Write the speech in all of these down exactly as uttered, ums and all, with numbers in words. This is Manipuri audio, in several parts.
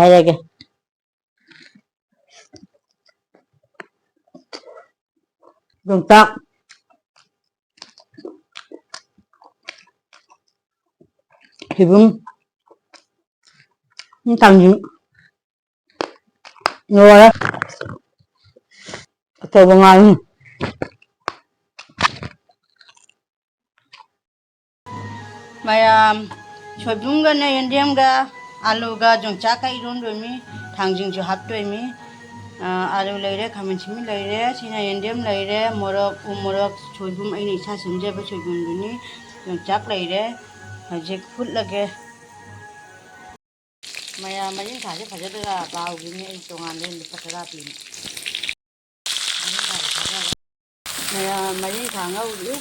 ꯍꯥꯏꯔꯒꯦ꯫ ꯌꯣꯡꯆꯥꯛ, ꯁꯣꯏꯕꯨꯝ, ꯊꯥꯡꯖꯤꯡ꯫ ꯂꯣꯏꯔꯦ꯫ ꯑꯆꯧꯕ ꯉꯥꯔꯤ꯫ ꯃꯌꯥꯝ, ꯁꯣꯏꯕꯨꯝꯒꯅꯦ, ꯌꯦꯟꯗꯦꯝꯒ, ꯑꯂꯨꯒ, ꯌꯣꯡꯆꯥꯛꯀ ꯏꯔꯣꯟꯗꯣꯏꯃꯤ꯫ ꯊꯥꯡꯖꯤꯡꯁꯨ ꯍꯥꯞꯇꯣꯏꯃꯤ꯫ ꯑ, ꯑꯂꯨ ꯂꯩꯔꯦ, ꯈꯥꯃꯦꯟ ꯑꯁꯤꯟꯕꯤ ꯂꯩꯔꯦ, ꯁꯤꯅ ꯌꯦꯟꯗꯦꯝ ꯂꯩꯔꯦ, ꯃꯣꯔꯣꯛ, ꯎ ꯃꯣꯔꯣꯛ, ꯁꯣꯏꯕꯨꯝ, ꯑꯩꯅ ꯏꯁꯥ ꯁꯦꯝꯖꯕ ꯁꯣꯏꯕꯨꯝꯗꯨꯅꯤ꯫ ꯌꯣꯡꯆꯥꯛ ꯂꯩꯔꯦ꯫ ꯍꯧꯖꯤꯛ ꯐꯨꯠꯂꯒꯦ꯫ ꯃꯌꯥꯝ, ꯃꯔꯤꯡꯈꯥꯁꯦ ꯐꯖꯗ꯭ꯔꯥ? ꯕꯥꯎꯒꯤꯅꯤ, ꯑꯩ ꯇꯣꯉꯥꯟꯕ ꯂꯨꯄꯥ ꯇꯔꯥ ꯄꯤꯕ꯫ ꯃꯌꯥꯝ, ꯃꯔꯤꯡꯈꯥ ꯉꯧꯔꯤ꯫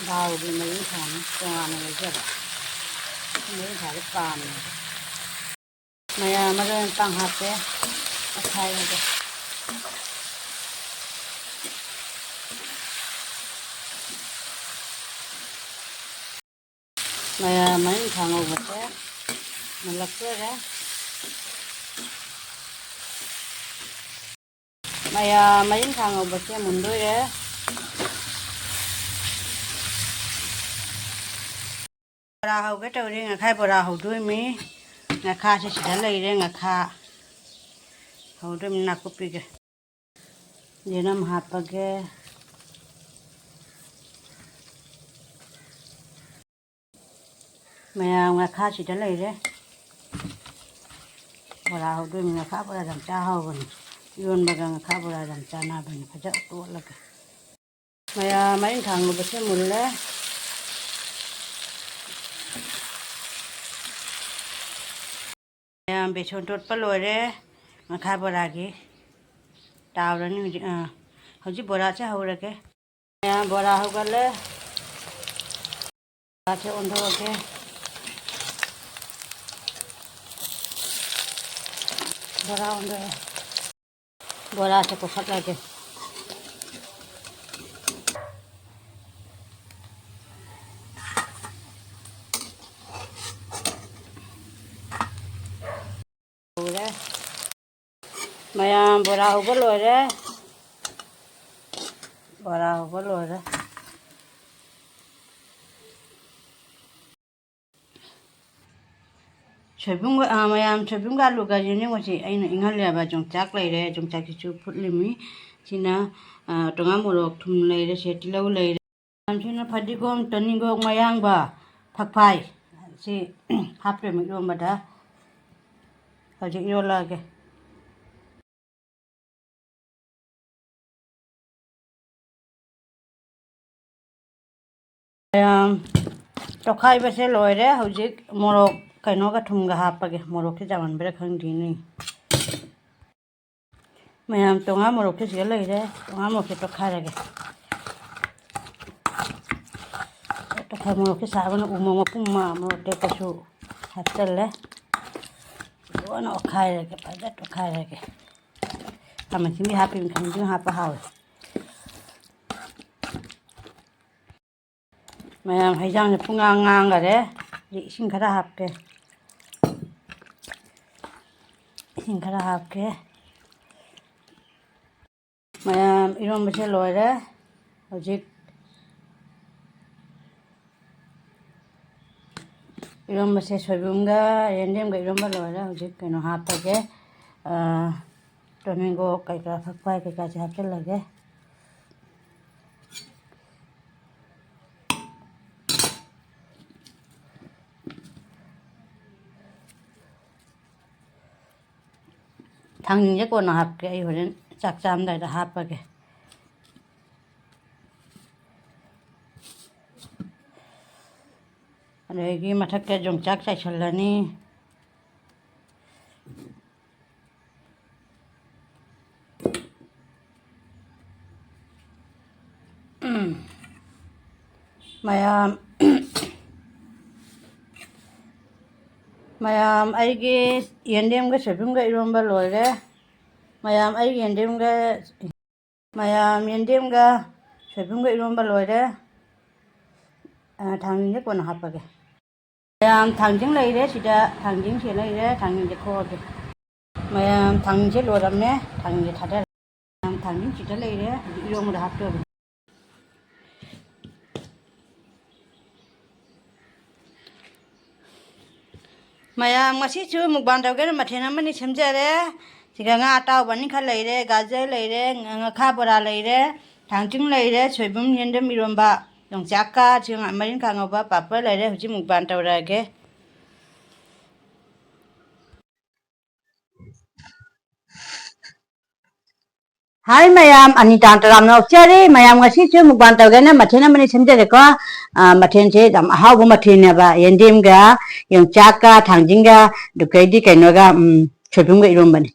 ꯕꯥꯎꯒꯤ ꯃꯔꯤꯡꯈꯥꯅꯤ ꯇꯣꯉꯥꯟꯅ ꯂꯩꯖꯕ꯫ ꯃꯔꯤꯡꯈꯥꯁꯦ ꯄꯥꯝꯃꯦ꯫ ꯃꯌꯥꯝ, ꯃꯔꯣꯏ ꯃꯄꯥꯡ ꯍꯥꯞꯄꯦ꯫ ꯑꯈꯥꯏꯕꯗꯣ꯫ ꯃꯌꯥꯝ, ꯃꯔꯤꯡꯈꯥ ꯉꯧꯕꯁꯦ ꯃꯨꯜꯂꯛꯇꯣꯔꯦ꯫ ꯃꯌꯥꯝ, ꯃꯔꯤꯡꯈꯥ ꯉꯧꯕꯁꯦ ꯃꯨꯟꯗꯣꯏꯔꯦ꯫ ꯕꯣꯔꯥ ꯍꯧꯒꯦ ꯇꯧꯔꯤ, ꯉꯈꯥꯏ ꯕꯣꯔꯥ ꯍꯧꯗꯣꯏꯃꯤ꯫ ꯉꯈꯥꯁꯦ ꯁꯤꯗ ꯂꯩꯔꯦ, ꯉꯈꯥ ꯍꯧꯗꯣꯏꯃꯤ ꯅꯥꯀꯨꯞꯄꯤꯒ꯫ ꯌꯦꯅꯝ ꯍꯥꯞꯄꯒꯦ꯫ ꯃꯌꯥꯝ ꯉꯈꯥꯁꯤꯗ ꯂꯩꯔꯦ꯫ ꯕꯣꯔꯥ ꯍꯧꯗꯣꯏꯅꯤ꯫ ꯉꯈꯥ ꯕꯣꯔꯥ ꯌꯥꯝ ꯆꯥ ꯍꯥꯎꯕꯅꯤ꯫ ꯏꯔꯣꯟꯕꯒ ꯉꯈꯥ ꯕꯣꯔꯥ ꯌꯥꯝ ꯆꯥꯅꯕꯅꯤ꯫ ꯐꯖꯅ ꯇꯣꯠꯂꯒ꯫ ꯃꯌꯥꯝ ꯃꯔꯤꯡꯈꯥ ꯉꯧꯕꯁꯦ ꯃꯨꯜꯂꯦ꯫ ꯃꯌꯥꯝ ꯕꯦꯁꯣꯟ ꯇꯣꯠꯄ ꯂꯣꯏꯔꯦ꯫ ꯉꯈꯥ ꯕꯣꯔꯥꯒꯤ ꯇꯥꯎꯔꯅꯤ ꯍꯧꯖꯤꯛ꯫ ꯑꯥ, ꯍꯧꯖꯤꯛ ꯕꯣꯔꯥꯁꯦ ꯍꯧꯔꯒꯦ꯫ ꯃꯌꯥꯝ ꯕꯣꯔꯥ ꯍꯧꯒꯠꯂꯦ꯫ ꯕꯣꯔꯥꯁꯦ ꯑꯣꯟꯊꯣꯛꯑꯒꯦ꯫ ꯕꯣꯔꯥ ꯑꯣꯟꯊꯣꯛꯑꯦ꯫ ꯕꯣꯔꯥꯁꯦ ꯀꯣꯠꯈꯠꯂꯒꯦ꯫ ꯃꯌꯥꯝ, ꯕꯣꯔꯥ ꯍꯧꯕ ꯂꯣꯏꯔꯦ꯫ ꯕꯣꯔꯥ ꯍꯧꯕ ꯂꯣꯏꯔꯦ꯫ ꯁꯣꯏꯕꯨꯝꯒ, ꯑ, ꯃꯌꯥꯝ, ꯁꯣꯏꯕꯨꯝꯒ ꯑꯂꯨꯒ ꯌꯦꯟꯗꯦꯝꯒꯁꯤ ꯑꯩꯅ ꯏꯪꯍꯜꯂꯦꯕ꯫ ꯌꯣꯡꯆꯥꯛ ꯂꯩꯔꯦ, ꯌꯣꯡꯆꯥꯛꯁꯤꯁꯨ ꯐꯨꯠꯂꯤꯃꯤ꯫ ꯁꯤꯅ, ꯑ, ꯇꯣꯉꯥꯟ ꯃꯣꯔꯣꯛ, ꯊꯨꯝ ꯂꯩꯔꯦ, ꯁꯦ ꯇꯤꯜꯍꯧ ꯂꯩꯔꯦ꯫ ꯃꯌꯥꯝꯁꯤꯅ ꯐꯗꯤꯒꯣꯝ, ꯇꯣꯅꯤꯡꯈꯣꯛ, ꯃꯌꯥꯡꯕ, ꯐꯛꯐꯥꯏ ꯁꯤ ꯍꯥꯞꯇꯣꯏꯃꯤ ꯏꯔꯣꯝꯕꯗ꯫ ꯍꯧꯖꯤꯛ ꯏꯔꯣꯜꯂꯛꯑꯒꯦ꯫ ꯃꯌꯥꯝ, ꯇꯣꯠꯈꯥꯏꯕꯁꯦ ꯂꯣꯏꯔꯦ꯫ ꯍꯧꯖꯤꯛ ꯃꯣꯔꯣꯛ ꯀꯩꯅꯣꯒ ꯊꯨꯝꯒ ꯍꯥꯞꯄꯒꯦ꯫ ꯃꯣꯔꯣꯛꯁꯦ ꯌꯥꯝꯃꯟꯕ꯭ꯔꯥ ꯈꯪꯗꯦꯅꯦ꯫ ꯃꯌꯥꯝ, ꯇꯣꯉꯥꯟ ꯃꯣꯔꯣꯛꯁꯦ ꯁꯤꯗ ꯂꯩꯔꯦ꯫ ꯇꯣꯉꯥꯟ ꯃꯣꯔꯣꯛꯁꯦ ꯇꯣꯠꯈꯥꯏꯔꯒꯦ꯫ ꯇꯣꯠꯈꯥꯏ ꯃꯣꯔꯣꯛꯁꯦ ꯁꯥꯕꯅ ꯎ ꯃꯣꯔꯣꯛ ꯃꯄꯨꯝ ꯑꯃ, ꯃꯣꯔꯣꯛ ꯑꯇꯦꯛꯄꯁꯨ ꯍꯥꯞꯆꯜꯂꯦ꯫ ꯂꯣꯏꯅ ꯑꯣꯠꯈꯥꯏꯔꯒꯦ, ꯐꯖꯅ ꯇꯣꯠꯈꯥꯏꯔꯒꯦ꯫ ꯈꯥꯃꯦꯟ ꯑꯁꯤꯟꯕꯤ ꯍꯥꯞꯄꯤꯕꯅꯤ, ꯈꯥꯃꯦꯟ ꯑꯁꯤꯟꯕꯤ ꯍꯥꯞꯄ ꯍꯥꯎꯋꯦ꯫ ꯃꯌꯥꯝ, ꯍꯩꯖꯥꯡꯁꯦ ꯄꯨꯡꯉꯥꯡ ꯉꯥꯡꯈꯔꯦ꯫ ꯍꯧꯖꯤꯛ ꯏꯁꯤꯡ ꯈꯔ ꯍꯥꯞꯀꯦ꯫ ꯏꯁꯤꯡ ꯈꯔ ꯍꯥꯞꯀꯦ꯫ ꯃꯌꯥꯝ, ꯏꯔꯣꯝꯕꯁꯦ ꯂꯣꯏꯔꯦ꯫ ꯍꯧꯖꯤꯛ ꯏꯔꯣꯝꯕꯁꯦ ꯁꯣꯏꯕꯨꯝꯒ ꯌꯦꯟꯗꯦꯝꯒ ꯏꯔꯣꯝꯕ ꯂꯣꯏꯔꯦ꯫ ꯍꯧꯖꯤꯛ ꯀꯩꯅꯣ ꯍꯥꯞꯄꯒꯦ, ꯑ, ꯇꯣꯃꯦꯇꯣ ꯀꯩꯀꯥ, ꯐꯛꯐꯥꯏ ꯀꯩꯀꯥꯁꯦ ꯍꯥꯞꯆꯤꯜꯂꯒꯦ꯫ ꯊꯥꯡꯖꯤꯡꯁꯦ ꯀꯣꯟꯅ ꯍꯥꯞꯀꯦ, ꯑꯩ ꯍꯣꯔꯦꯟ ꯆꯥꯛ ꯆꯥꯔꯝꯗꯥꯏꯗ ꯍꯥꯞꯄꯒꯦ꯫ ꯑꯗꯒꯤ ꯃꯊꯛꯇ ꯌꯣꯡꯆꯥꯛ ꯆꯥꯏꯁꯤꯜꯂꯅꯤ꯫ ꯃꯌꯥꯝ, ꯃꯌꯥꯝ, ꯑꯩꯒꯤ ꯌꯦꯟꯗꯦꯝꯒ ꯁꯣꯏꯕꯨꯝꯒ ꯏꯔꯣꯝꯕ ꯂꯣꯏꯔꯦ꯫ ꯃꯌꯥꯝ, ꯑꯩꯒꯤ ꯌꯦꯟꯗꯦꯝꯒ, ꯃꯌꯥꯝ, ꯌꯦꯟꯗꯦꯝꯒ ꯁꯣꯏꯕꯨꯝꯒ ꯏꯔꯣꯝꯕ ꯂꯣꯏꯔꯦ꯫ ꯑ, ꯊꯥꯡꯖꯤꯡꯁꯦ ꯀꯣꯟꯅ ꯍꯥꯞꯄꯒꯦ꯫ ꯃꯌꯥꯝ, ꯊꯥꯡꯖꯤꯡ ꯂꯩꯔꯦ ꯁꯤꯗ, ꯊꯥꯡꯖꯤꯡꯁꯦ ꯂꯩꯔꯦ, ꯊꯥꯡꯖꯤꯡꯁꯦ ꯈꯣꯛꯑꯒꯦ꯫ ꯃꯌꯥꯝ ꯊꯥꯡꯖꯤꯡꯁꯦ ꯂꯣꯏꯔꯝꯃꯦ꯫ ꯊꯥꯡꯖꯤꯡꯁꯦ ꯊꯥꯗꯔꯦ꯫ ꯃꯌꯥꯝ ꯊꯥꯡꯖꯤꯡ ꯁꯤꯗ ꯂꯩꯔꯦ꯫ ꯍꯧꯖꯤꯛ ꯏꯔꯣꯟꯕꯗ ꯍꯥꯞꯇꯣꯔꯦ꯫ ꯃꯌꯥꯝ, ꯉꯁꯤꯁꯨ ꯃꯨꯛꯕꯥꯡ ꯇꯧꯒꯦꯅ ꯃꯊꯦꯜ ꯑꯃꯅꯤ ꯁꯦꯝꯖꯔꯦ꯫ ꯁꯤꯒ ꯉꯥ ꯑꯇꯥꯎꯕ ꯑꯅꯤꯈꯛ ꯂꯩꯔꯦ, ꯒꯥꯖꯔ ꯂꯩꯔꯦ, ꯉꯥ-, ꯉꯥꯈꯥ ꯕꯣꯔꯥ ꯂꯩꯔꯦ, ꯊꯥꯡꯖꯤꯡ ꯂꯩꯔꯦ, ꯁꯣꯏꯕꯨꯝ ꯌꯦꯟꯗꯦꯝ ꯏꯔꯣꯝꯕ, ꯌꯣꯡꯆꯥꯛꯀ ꯁꯤ ꯉꯥ-, ꯃꯔꯤꯟꯈꯥ ꯉꯧꯕ, ꯄꯥꯄꯔ ꯂꯩꯔꯦ꯫ ꯍꯧꯖꯤꯛ ꯃꯨꯛꯕꯥꯡ ꯇꯧꯔꯛꯑꯒꯦ꯫ ꯍꯥꯏ ꯃꯌꯥꯝ, ꯑꯅꯤ ꯇꯥꯡ ꯇꯔꯥꯃꯉꯥ ꯌꯧꯁꯤꯜꯂꯦ꯫ ꯃꯌꯥꯝ, ꯉꯁꯤꯁꯨ ꯃꯨꯛꯕꯥꯡ ꯇꯧꯒꯦꯅ ꯃꯊꯦꯜ ꯑꯃꯅꯤ ꯁꯦꯝꯖꯔꯦꯀꯣ꯫ ꯑ, ꯃꯊꯦꯜꯁꯦ ꯌꯥꯝ ꯑꯍꯥꯎꯕ ꯃꯊꯦꯜꯅꯦꯕ꯫ ꯌꯦꯟꯗꯦꯝꯒ, ꯌꯣꯡꯆꯥꯛꯀ, ꯊꯥꯡꯖꯤꯡꯒ, ꯑꯗꯨꯒꯩꯗꯤ ꯀꯩꯅꯣꯒ, ꯎꯝ, ꯁꯣꯏꯕꯨꯝꯒ ꯏꯔꯣꯝꯕꯅꯤ꯫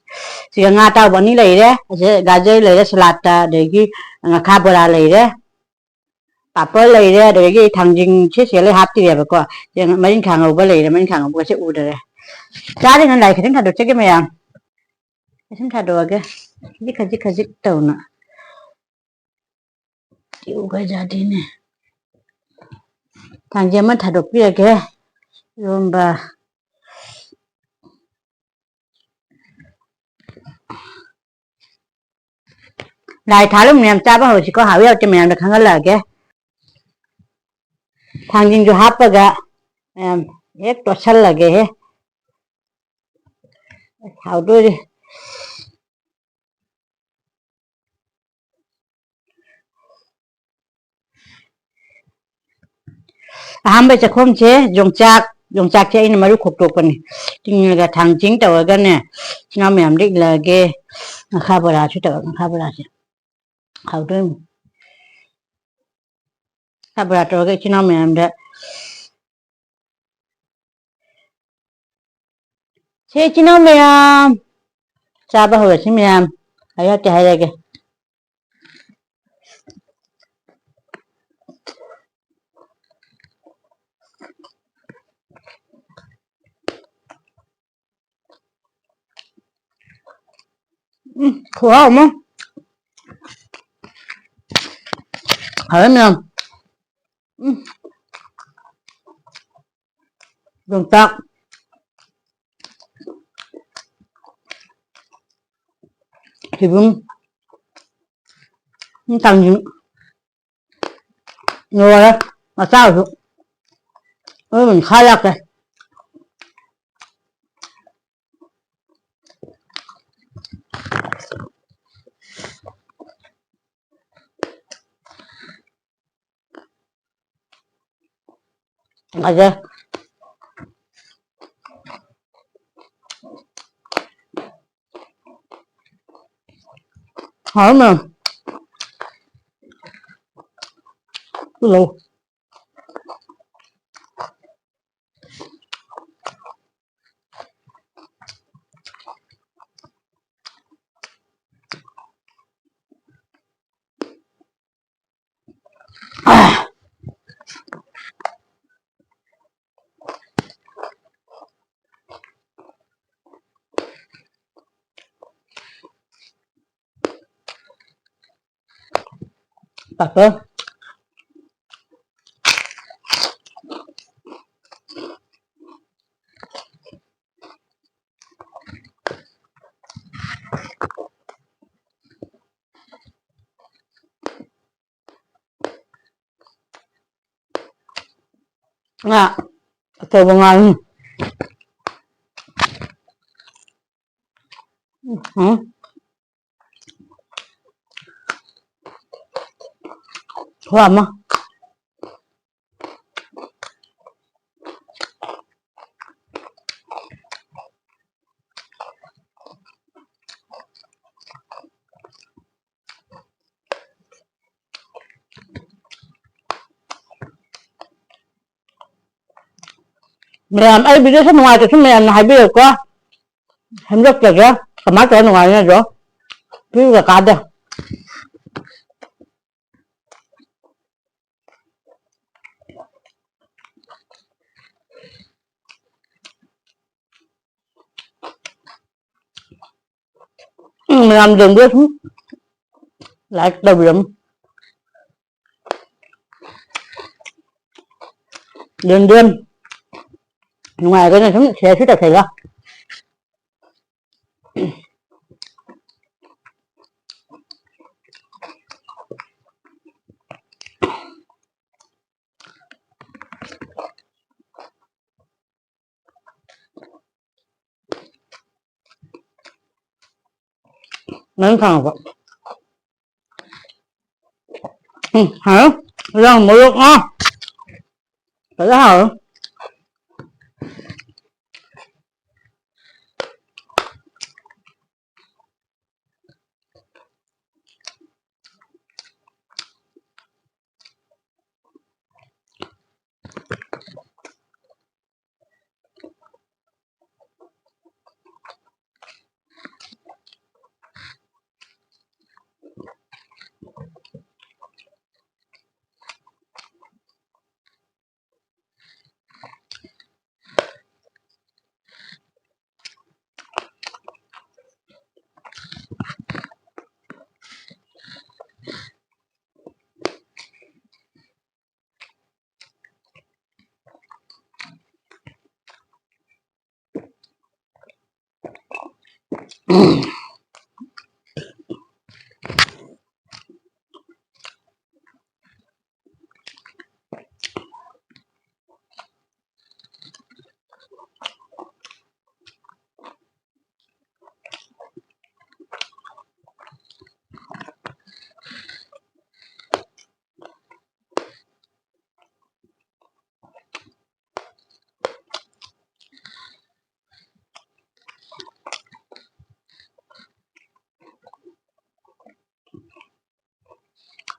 ꯁꯤꯒ ꯉꯥ ꯑꯇꯥꯎꯕ ꯑꯅꯤ ꯂꯩꯔꯦ, ꯑꯁꯤ ꯒꯥꯖꯔ ꯂꯩꯔꯦ ꯁꯂꯥꯠꯇ, ꯑꯗꯒꯤ ꯉꯥꯈꯥ ꯕꯣꯔꯥ ꯂꯩꯔꯦ꯫ ꯄꯥꯄꯔ ꯂꯩꯔꯦ, ꯑꯗꯒꯤ ꯊꯥꯡꯖꯤꯡꯁꯦ ꯁꯤꯗ ꯂꯣꯏ ꯍꯥꯞꯇ꯭ꯔꯤꯑꯕꯀꯣ꯫ ꯁꯦ ꯃꯔꯤꯡꯈꯥ ꯉꯧꯕ ꯂꯩꯔꯦ, ꯃꯔꯤꯡꯈꯥ ꯉꯧꯕꯒꯁꯦ ꯎꯗꯔꯦ꯫ ꯆꯥꯔꯤꯉꯩ ꯂꯥꯏ ꯈꯤꯇꯪ ꯊꯥꯗꯣꯛꯆꯒꯦ ꯃꯌꯥꯝ꯫ ꯁꯨꯝ ꯊꯥꯗꯣꯛꯑꯒꯦ꯫ ꯈꯖꯤꯛ, ꯈꯖꯤꯛ, ꯈꯖꯤꯛ ꯇꯧꯅ꯫ ꯎꯒ ꯌꯥꯗꯦꯅꯦ꯫ ꯊꯥꯡꯖꯤꯡ ꯑꯃ ꯊꯥꯗꯣꯛꯄꯤꯔꯒꯦ꯫ ꯏꯔꯣꯝꯕ꯫ ꯂꯥꯏ ꯊꯥꯂꯨꯡ ꯃꯌꯥꯝ ꯆꯥꯕ ꯍꯧꯔꯁꯤꯀꯣ, ꯍꯥꯎꯏ ꯍꯥꯎꯇꯦ ꯃꯌꯥꯝꯗ ꯈꯪꯍꯜꯂꯛꯑꯒꯦ꯫ ꯊꯥꯡꯖꯤꯡꯁꯨ ꯍꯥꯞꯄꯒ ꯃꯌꯥꯝ ꯍꯦꯛ ꯇꯣꯠꯁꯜꯂꯒꯦꯍꯦ꯫ ꯍꯥꯎꯗꯣꯔꯤ꯫ ꯑꯍꯥꯟꯕ ꯆꯥꯛꯈꯣꯝꯁꯦ ꯌꯣꯡꯆꯥꯛ, ꯌꯣꯡꯆꯥꯛꯁꯦ ꯑꯩꯅ ꯃꯔꯨ ꯈꯣꯛꯇꯣꯛꯄꯅꯤ꯫ ꯇꯤꯡꯉꯒ ꯊꯥꯡꯖꯤꯡ ꯇꯧꯔꯒꯅꯦ, ꯏꯆꯤꯟ ꯏꯅꯥꯎ ꯃꯌꯥꯝꯗ ꯏꯜꯂꯛꯑꯒꯦ꯫ ꯉꯥꯈꯥ ꯕꯣꯔꯥꯁꯨ ꯇꯧꯔꯒ, ꯉꯥꯈꯥ ꯕꯣꯔꯥꯁꯦ ꯍꯥꯎꯗꯣꯏꯅꯤ꯫ ꯉꯥꯈꯥ ꯕꯣꯔꯥ ꯇꯧꯔꯒ ꯏꯆꯤꯟ ꯏꯅꯥꯎ ꯃꯌꯥꯝꯗ ꯁꯦ ꯏꯆꯤꯟ ꯏꯅꯥꯎ ꯃꯌꯥꯝ, ꯆꯥꯕ ꯍꯧꯔꯁꯤ ꯃꯌꯥꯝ꯫ ꯍꯥꯏꯔꯛꯀꯦ ꯍꯥꯏꯔꯒꯦ꯫ ꯎꯝ, ꯈꯨꯍꯥꯎ ꯑꯃ꯫ ꯍꯥꯎꯋꯦ ꯃꯌꯥꯝ꯫ ꯎꯝ꯫ ꯌꯣꯡꯆꯥꯛ꯫ ꯁꯣꯏꯕꯨꯝ꯫ ꯎꯝ, ꯊꯥꯡꯖꯤꯡ꯫ ꯂꯣꯏꯔꯦ꯫ ꯃꯆꯥꯁꯨ꯫ ꯑꯗꯨꯝ ꯈꯥ ꯌꯥꯛꯀꯦ꯫ ꯐꯖꯩ꯫ ꯍꯥꯎꯔꯝꯃꯦ꯫ ꯂꯧ꯫ ꯄꯥꯐꯔ꯫ ꯉꯥ ꯑꯆꯧꯕ ꯉꯥꯅꯤ꯫ ꯎꯝ꯫ ꯈꯔ ꯑꯃ꯫ ꯃꯌꯥꯝ, ꯑꯩ video ꯁꯦ ꯅꯨꯡꯉꯥꯏꯇ꯭ꯔꯁꯨ ꯃꯌꯥꯝꯅ ꯍꯥꯏꯕꯤꯔꯛꯎꯀꯣ꯫ ꯁꯦꯝꯗꯣꯛꯆꯒꯦ꯫ ꯀꯃꯥꯏꯅ ꯇꯧꯔ ꯅꯨꯡꯉꯥꯏꯅꯤ ꯑꯗꯣ? View ꯒ ꯀꯥꯗꯦ꯫ ꯎꯝ, ꯃꯌꯥꯝ ꯌꯦꯡꯕꯤꯌꯨ ꯁꯨꯝ꯫ Like ꯇꯧꯕꯤꯔꯝꯃꯨ꯫ ꯌꯦꯡꯕꯤꯌꯨ꯫ ꯅꯨꯡꯉꯥꯏꯔꯒꯅ ꯁꯨꯝ share ꯁꯨ ꯇꯧꯁꯜꯂꯣ꯫ ꯅꯪ ꯈꯪꯉꯕ? ꯎꯝ, ꯍꯥꯎ꯫ ꯌꯥꯝ ꯃꯣꯔꯣꯛ, ꯑꯥ꯫ ꯐꯖ ꯍꯥꯎ꯫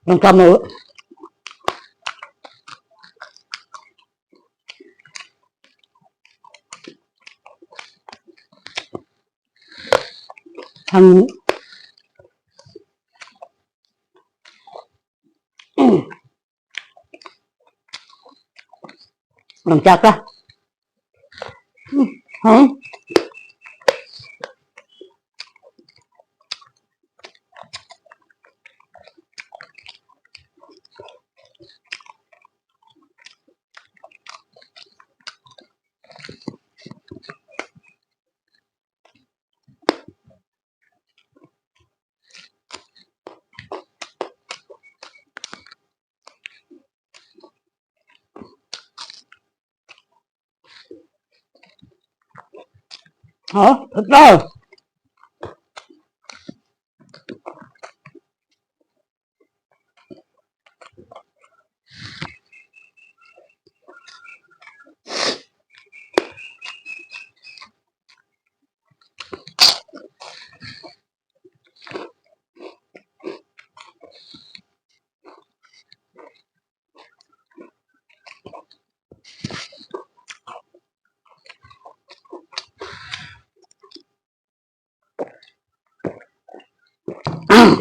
ꯌꯥꯝ ꯆꯥꯟꯅꯩ꯫ ꯊꯥꯡ-, ꯌꯥꯝ ꯆꯥꯛꯀ꯫ ꯎꯝ, ꯍꯥꯎ꯫ ꯍꯥꯎ, ꯐꯖꯅ ꯍꯥꯎ꯫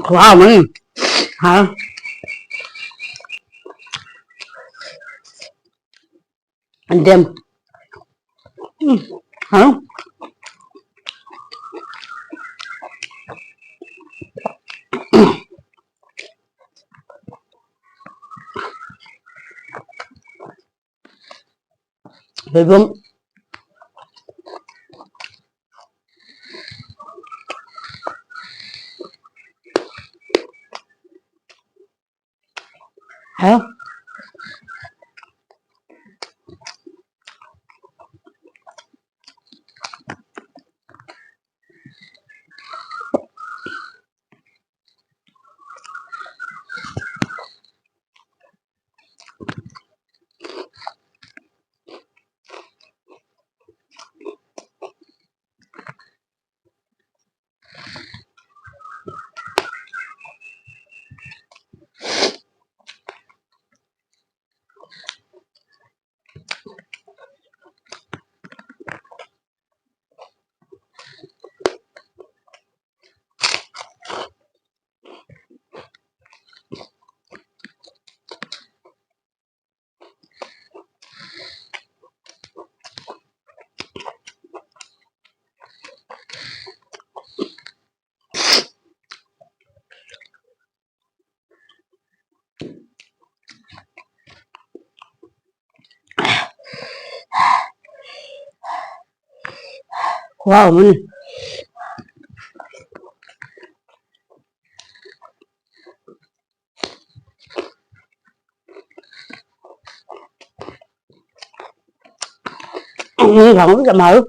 ꯈꯨꯍꯥꯎ ꯑꯃꯅꯤ꯫ ꯍꯥꯎ꯫ ꯌꯦꯟꯗꯦꯝ꯫ ꯎꯝ꯫ ꯍꯥꯎ꯫ ꯁꯣꯏꯕꯨꯝ꯫ ꯍꯥꯎ꯫ ꯈꯨꯍꯥꯎ ꯑꯃꯅꯤ꯫ ꯎꯝ, ꯀꯥꯡꯍꯧ ꯌꯥꯝ ꯍꯥꯎꯋꯤ꯫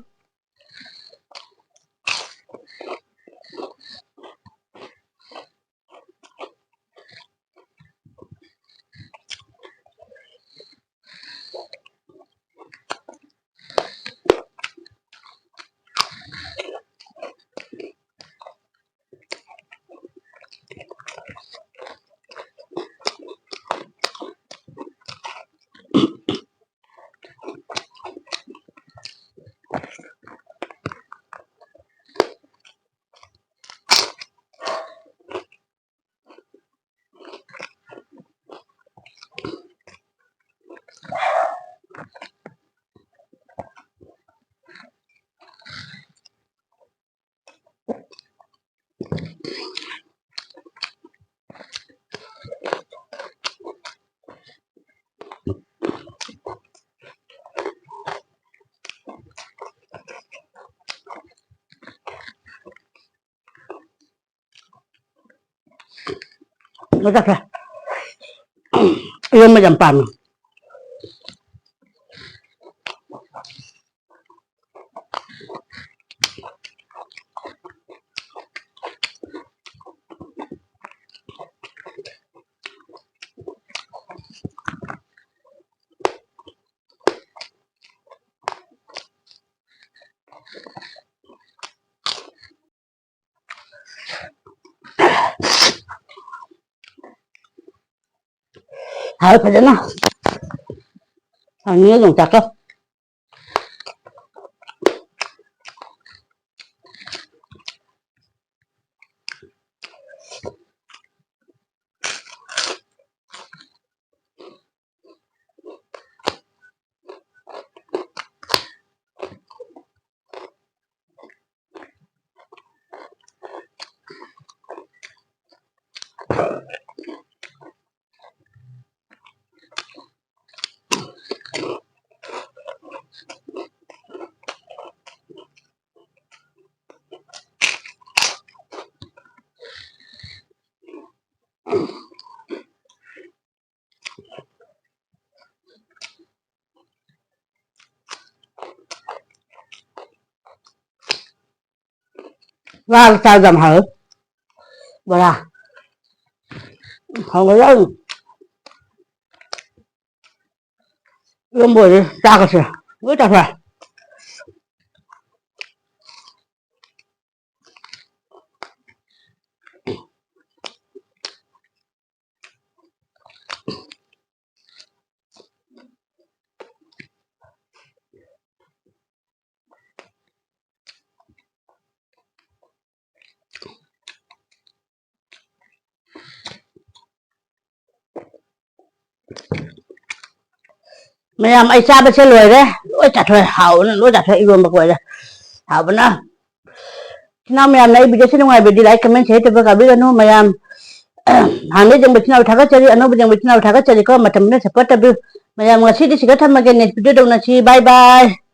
ꯆꯠꯈ꯭ꯔꯦ꯫ ꯏꯔꯣꯟꯕ ꯌꯥꯝ ꯄꯥꯝꯃꯦ꯫ ꯍꯥꯎꯋꯦ ꯐꯖꯅ꯫ ꯍꯥꯎꯅꯤꯡꯉꯦ ꯌꯣꯡꯆꯥꯛꯀ꯫ ꯉꯥꯒ ꯆꯥꯕꯗ ꯌꯥꯝ ꯍꯥꯎꯋꯤ꯫ ꯕꯣꯔꯥ꯫ ꯍꯥꯎꯒ꯭ꯔꯖꯥꯠꯅꯤ꯫ ꯏꯔꯣꯝꯕ ꯑꯣꯏꯔꯦ ꯆꯥꯒꯁꯦ꯫ ꯂꯣꯏ ꯆꯥꯊꯣꯛꯑꯦ꯫ ꯃꯌꯥꯝ, ꯑꯩ ꯆꯥꯕꯁꯦ ꯂꯣꯏꯔꯦ꯫ ꯂꯣꯏ ꯆꯥꯊꯣꯛꯑꯦ꯫ ꯍꯥꯎꯕꯅ ꯂꯣꯏ ꯆꯥꯊꯣꯛꯑꯦ꯫ ꯏꯔꯣꯟꯕꯒ ꯑꯣꯏꯔꯦ꯫ ꯍꯥꯎꯕꯅ꯫ ꯏꯆꯤꯟ ꯏꯅꯥꯎ ꯃꯌꯥꯝꯅ ꯑꯩ video ꯁꯦ ꯅꯨꯡꯉꯥꯏꯕꯗꯤ like, comment, share ꯇꯧꯕ ꯀꯥꯕꯤꯒꯅꯨ꯫ ꯃꯌꯥꯝ, ꯍꯥꯟꯅ ꯌꯦꯡꯕ ꯏꯆꯤꯟ ꯏꯅꯥꯎ ꯊꯥꯒꯠꯆꯔꯤ, ꯑꯅꯧꯕ ꯌꯦꯡꯕ ꯏꯆꯤꯟ ꯏꯅꯥꯎ ꯊꯥꯒꯠꯆꯔꯤꯀꯣ꯫ ꯃꯇꯝ ꯄꯨꯝꯅꯃꯛ support ꯇꯧꯕꯤꯌꯨ꯫ ꯃꯌꯥꯝ, ꯉꯁꯤꯗꯤ ꯁꯤꯗ ꯊꯝꯃꯒꯦ꯫ Next video ꯇꯧꯅꯁꯤ꯫ Bye bye꯫